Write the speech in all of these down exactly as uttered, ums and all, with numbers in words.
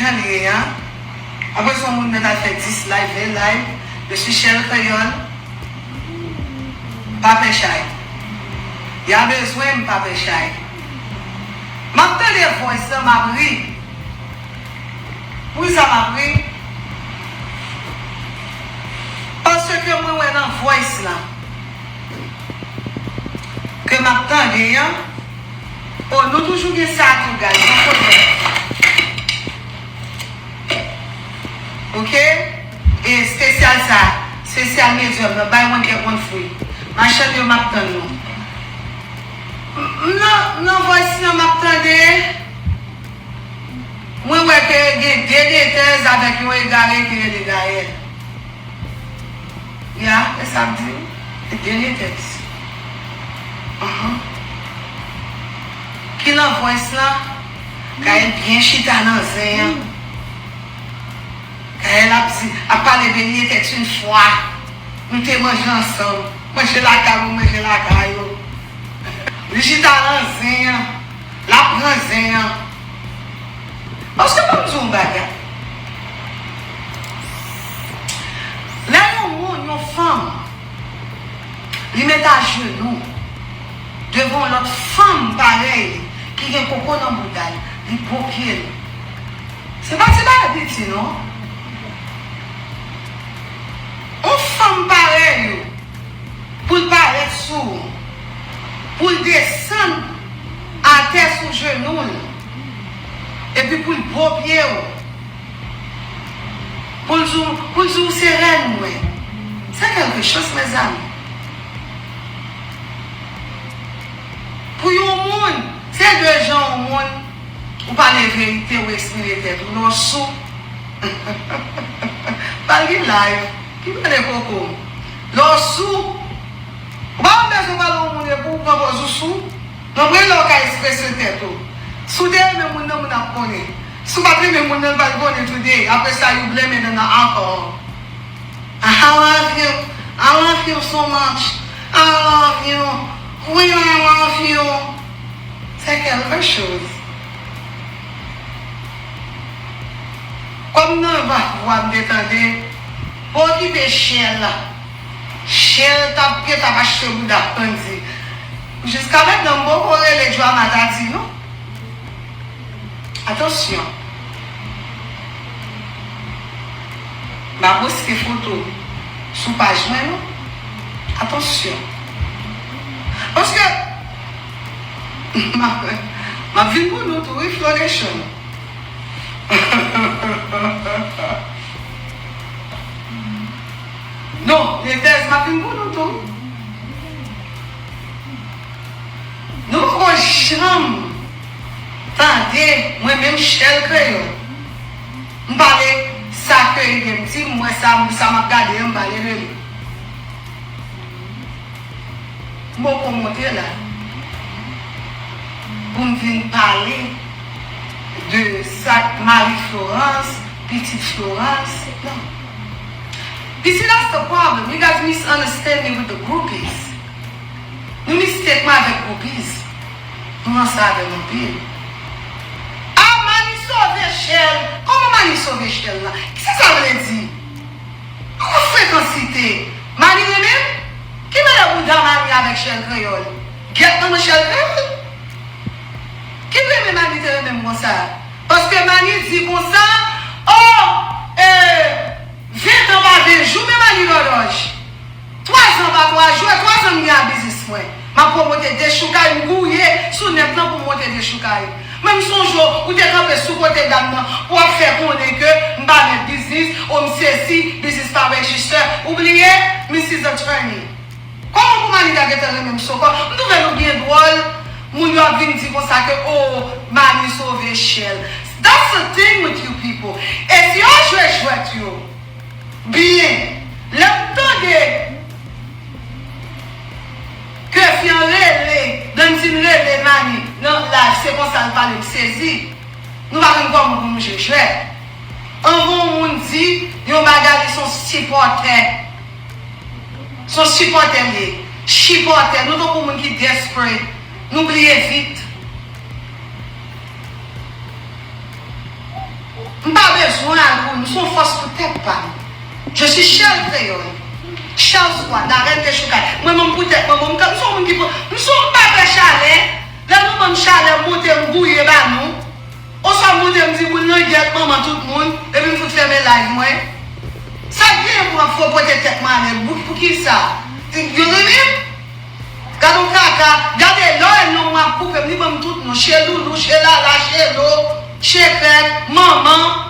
Jan l ye an. Apre sa, yon moun mèt al fè dis live, ven live, yo sou Shell Kreyòl. Pa pè chay. Y a bezwen m, pa pè chay. M ap tande voice lan, m ap ri. Poukisa m ap ri? Paske mwen wè nan voice lan ke m ap tande an, oh, nou toujou gen sa tou, guys. Yon kote. Ok? E espesyal sa, espesyal medyòm nan, bay one get one free. Machann yo, m ap tann nou. M, m nan, nan voice lan, m ap tande. Mwen wè ke gen de netèz avèk yon egare ki rele Gaël. Ya, e sa ap di wi. De netèz. Ahan. Ki nan voice lan, Gaël byen chita nan zen an. Gaël ap di, ap pale de netèz yon fwa. Nou te manje ansanm. Manje lakay mwen, manje lakay ou. Li chita nan zen an. L ap pran zen an. Paske ban m di w yon bagay. Lè yon moun, yon fanm, li met ajenou devan yon lòt fanm parèy li, ki gen koko nan bouda l, li bwopye l. Se pa ti bagay piti, non. Yon fanm parèy ou, pou l parèt sou ou, pou l desann atè sou jenou l, epi pou l bwopye w, pou l di w, pou l di w se rèn mwen. C'est quelque chose, mes amis. Pou yon moun, se de jan yon moun, ou pale verite, ou eksprime tèt ou, lè w sou. Pral gen live, ki pale koko. Lè w sou, ou pa bezwen pale yon moun epi w pran pòz ou sou. Konprann lè w ka eksprese tèt ou. Si w te renmen moun nan, moun ap konnen. Si w pa t renmen moun nan, l pral konnen today. Apre sa, you blame it on the alcohol. I love you. I love you so much. I love you. Queen, I love you. C'est quelque chose. Kòm nan vwa m te tande, pa okipe Shell la. Shell t ap, t ap achte bouda Andy. Jiska mentnan, m poko rele Drama Daddy, non. Atansyon. M a poste foto sou paj mwen, non. Atansyon. Paske, m ap, m ap vin pou nou tou, wi, Flow Nation. Non, Letèz, m ap vin pou nou tou. Nou poko janm tande mwen menm Shell Kreyòl. M pale sa ke Eden di m, m wè sa, sa m ap gade an, m pale de li. M poko monte la pou m vin pale de sa k Marie Florence, pitit Florence. Non. You see, that's the problem. You guys misunderstand me with the groupies. Nou mistake mwen avèk groupies. Nou ranse avè m anpil. Ah, Mani sove Shell. Kòman Mani sove Shell la? Kisa sa vle di? Yon frekansite. Mani renmen m? Ki mele bouda Mani avèk Shell Kreyòl? Gyèt manman Shell Kreyòl. Ki renmen Mani te renmen m konsa? Paske Mani di konsa, oh, eh, ven tan pa ven jou, men Mani lòdòj. Twa zan pa twa jou, e twa zan m gen a biznis mwen. M ap pwomote dechoukay, m gouye sou nèt lan pou m monte dechoukay. Men m sonje w, ou te kanpe sou kote dam nan pou w ap fè konnen ke m pa mèt biznis, o m sesi, biznis pa rejistè. Ou bliye? Missis Attorney. Kòman pou Mani ta gentan renmen m sou kò? M twouve nou byen dwòl. Moun yo ap vin di konsa ke, oh, Mani sove Shell. That's the thing with you people. E si yo jwe jwèt yo byen, lè m tande ke fi an rele, Blandine rele Mani nan live, se konsa l pale, m sezi. Nou pa konn kòman pou nou jwe jwèt. Anvan yon moun di yon bagay, li se yon sipòtè. Se yon sipòtè l ye. Chipòtè. Nou tankou moun ki desperate. Nou bliye vit. M pa Donald Trump, m se yon fòs pou tèt pa m. Je suis Shell Kreyòl. Shell Squad, la reine de Choucay. Mwen menm pou tèt mwen, mwen, m se yon moun ki pou, m se yon, m pa pè chalè. Lè nou ban m chalè, m monte, m gouye ba nou. Oswa m monte, m di moun nan gyèt manman tout moun, epi m fout fèmen live mwen. Sa k genyen pou m ap fò pote tèt mwen ale? Pou, pou ki sa? Yo renmen m? Gad yon kaka, gade lè w wè non mwen ap koupe m, li ban m tout non, Cheloulou, Chelala, Chelo, Chekrèk, Manman.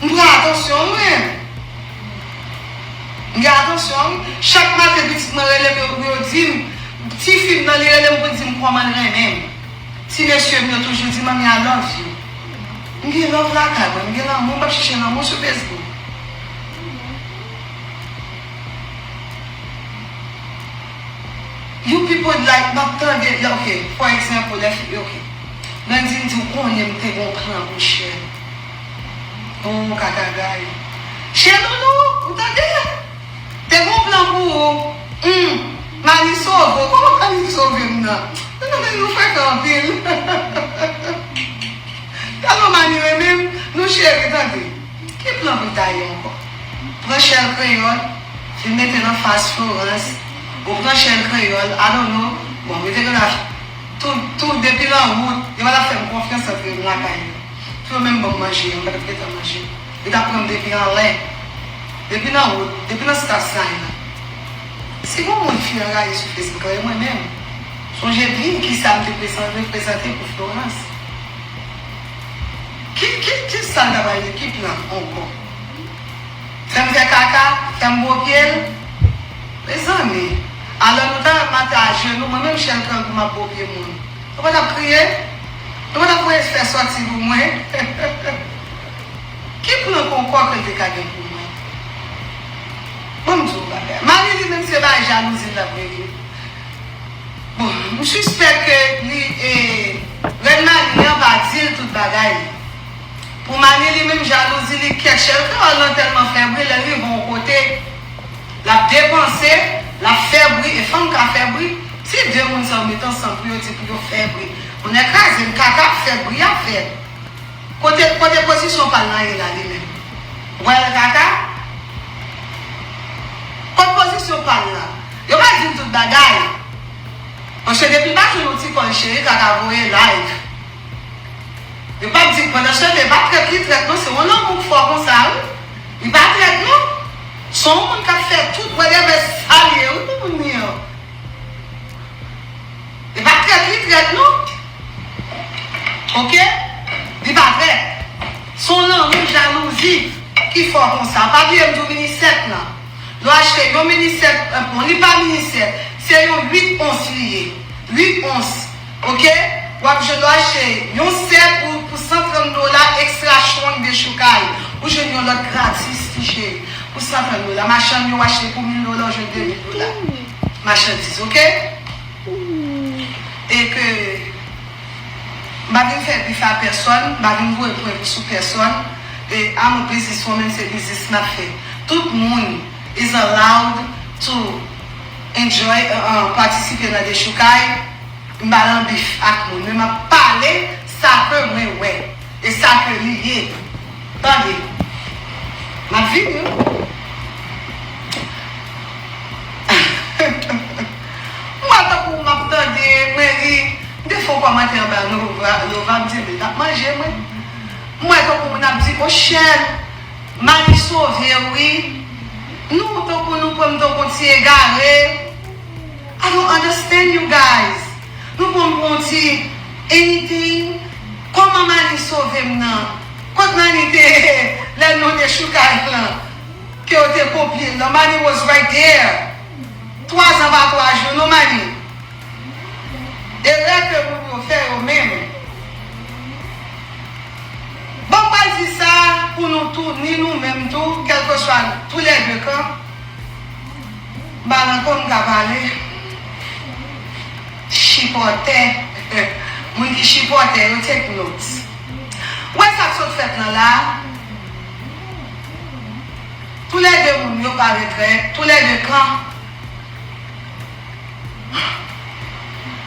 M pran atansyon wi. M gen atansyon wi. Chak maten pitit mwen rele m, yo, yo di m, tifi m nan li rele m pou l di m kòman l renmen m. Ti mesye m yo toujou di, "Manmi, I love you." M gen love lakay mwen, m gen lanmou, m p ap chèche lanmou sou Facebook. You people like, m ap tande, ok, for example, lè fi, ok. Nan di m di w konnen m te gon plan pou Shell. Oh, kaka gay. Cheloulou, ou tande? Te gon plan pou ou. Hmm. Mani sove w. Kòman Mani sove m nan? Nan, nan, nan, nou frekan anpil. Tèlman Mani renmen m, nou cheri, tande. Ki plan pou l ta ye ankò? Pran Shell Kreyòl, vin mete l anfas Florence. Ou pran Shell Kreyòl, I don't know. Bon, mete l la. Tou, tou, depi nan wout, yo pa t ap fè m konfyans antre m lakay yo. Pou yo menm ban m manje, yo pa t ap gentan manje. Yo t ap pran m depi anlè. Depi nan wout, depi nan stop sign la. Si gon moun fin anrayi sou Facebook la, e mwen menm. Sonje byen kisa m te prezan-, reprezante pou Florence. Ki, ki, ki sa l ta pral ye? Ki plan ankò? Fè m fè kaka? Fè m bopye l? Mezanmi, alò nou ta mete ajenou, mwen menm Shell Kreyòl pou m ap bopye moun. Nou pa t ap kriye? Nou pa t ap voye fè sòti pou mwen? Ki plan ankò ke l te ka gen pou mwen? Ban m di w yon bagay. Mani li menm se bay jalouzi l ap regle. Bon, m sispèk ke li, e, rèn Mani an pa di l tout bagay. Pou Mani li menm jalouzi li kèk Shell Kreyòl lan tèlman fè bri, lè l rive yon kote, l ap depanse, l ap fè bri, e fanm ka fè bri. Si de moun sa yo met ansanm pou yo di pou yo fè bri, moun nan kraze m, kaka ap fè bri ap fè. Kote, kote pozisyon pa l lan ye la li menm? Ou wè l kaka? Kot pozisyon pa l lan? Yo pa di m tout bagay. Paske depi l pa jwenn yon ti kòl cheri, kaka voye live. Yo p ap di, pandan se tan, e pa trèt li trèt non, se yon lanmou k fò konsa wi. Li pa trèt non. Se yon moun k ap fè tout, whatever sa l ye wi pou moun li an. E pa trèt li trèt non. Oke? Li pa trèt. Se yon lanmou jalouzi ki fò konsa. Pa bliye m di w mini sèt lan. Lè w achte yon mini sèt, bon, li pa mini sèt. Se yon uit ons li ye. Uit ons. Oke? W ap jwenn lè w achte yon sèt ou pou san trant dola extra strong dechoukay. Ou jwenn yon lòt gratis, ti cheri. Pou san trant dola. Machann yo achte pou mil dola, w jwenn de mil dola. Machandiz, oke? E ke m pa vin fè bif a pèsòn, m pa vin voye pwen sou pèsòn. E I'm a businesswoman, se biznis m ap fè. Tout moun is allowed to enjoy, uh, uh, patisipe nan dechoukay. M pa nan bif ak moun, men m ap pale sa ke mwen wè. E sa ke li ye. Tande. M ap vini wi. M wè tankou m ap tande, mwen ri. M te fè yon kòmantè anba Lova, Lova m di, "Men l ap manje mwen." M wè tankou moun ap di, "O Shell, Mani sove wi." Nou tankou nou pran m tankou ti egare. I don't understand you guys. Nou pran m pou yon ti anything. Kòman Mani sove m nan? Kot Mani te lè nou te choukay lan? Ke yo te kopye l lan. Mani was right there. Twa zan pa twa jou, non Mani? Erè ke moun yo fè yo menm. Bon, m pral di sa pou nou tou, ni nou menm tou, kèlkeswa toulède kan. M pa nan kò m ka pale. Chipòtè. Moun ki chipòtè yo, take notes. Ou wè sa k sot fèt lan la? Toulède moun yo pa retrèt, toulède kan.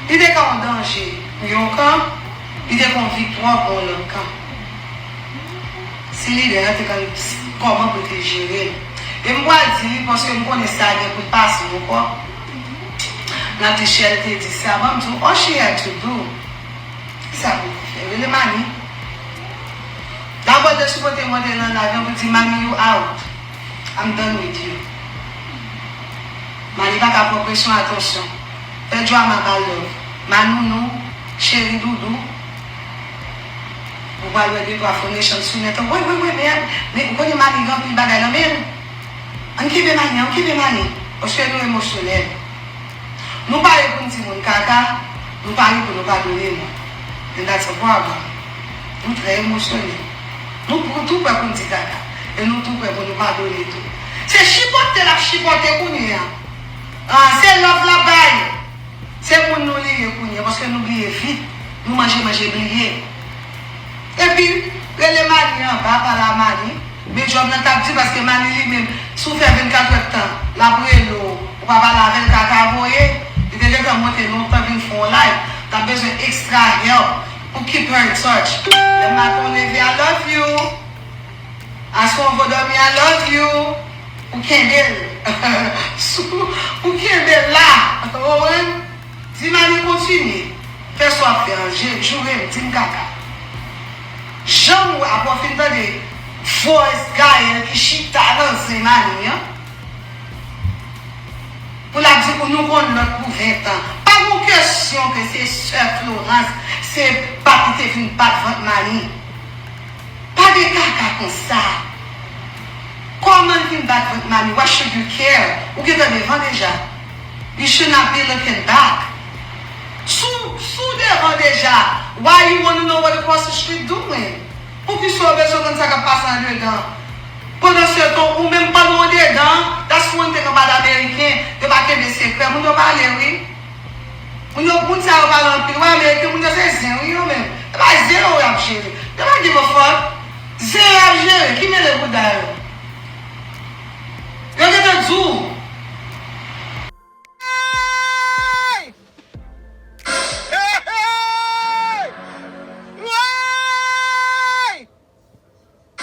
Li te ka yon danje pou yon kan, li te ka yon viktwa pou yon lòt kan. Ti lidè an te konn kòman pou l te jere l. E m pral di li, paske m konnen sa gen pou l pase m ankò. Nan te Shell te di sa, ban m di w, all she had to do. Kisa pou l te fè? Rele Mani. Dabò, l te sipoze monte nan avyon pou di, Mani, you out. I'm done with you. Mani pa ka pran presyon, atansyon. Fè drama ba love. Manounou, cheri doudou. Ou pral wè de twa fo mechan sou nèt. Wi, wi, wi, men, men ou konnen Mani gen anpil bagay nan men l. Ann kenbe Mani, ann kenbe Mani. Paske nou emosyonèl. Nou pare pou n di moun kaka, nou pare pou nou padone moun. And that's a problem. Nou trè emosyonèl. Nou pou tou prè pou n di kaka. E nou tou prè pou nou padone tou. Se chipote l ap chipote kounye a. Ah, se love l ap bay. Se moun nou li ye kounye a, paske nou bliye vit. Nou manje, manje, bliye. Epi, rele Mani anba, pale a Mani. Men djòb lan t ap di, paske Mani li menm, si w fè vennkat èdtan, l ap rele w, ou pa pale avè l, kaka voye. Li te gentan monte lontan vin fè yon live. T ap bezwen extra help pou keep her in touch. Lè maten w leve, I love you. Aswè w vo dòmi, I love you. Ou kenbe l. Ou kenbe l la. Ou konprann? Di Mani kontinye. Fè sa w ap fè an. Je- Joure m, di m kaka. Jan m wè, apre w fin tande voice Gaëlle ki chita nan zen Mani an. Pou l ap di pou nou konn lòt pou ven tan. Pa gon kesyon ke se sè Florence, se bat li te vin bat vant Mani. Pa gen kaka konsa. Kòman l vin bat vant Mani? Why should you care? Ou gentan devan deja. You should not be looking back. Si w, si w devan deja, why you wanna know what across the street doing? Poukisa w bezwen konn sa k ap pase andedan? Pandan se tan, ou menm pandan w dedan, that's one thing about American, yo pa kenbe sekrè. Moun yo pale, wi. Moun yo, moun sa yo pale anpil, wi, American, moun yo se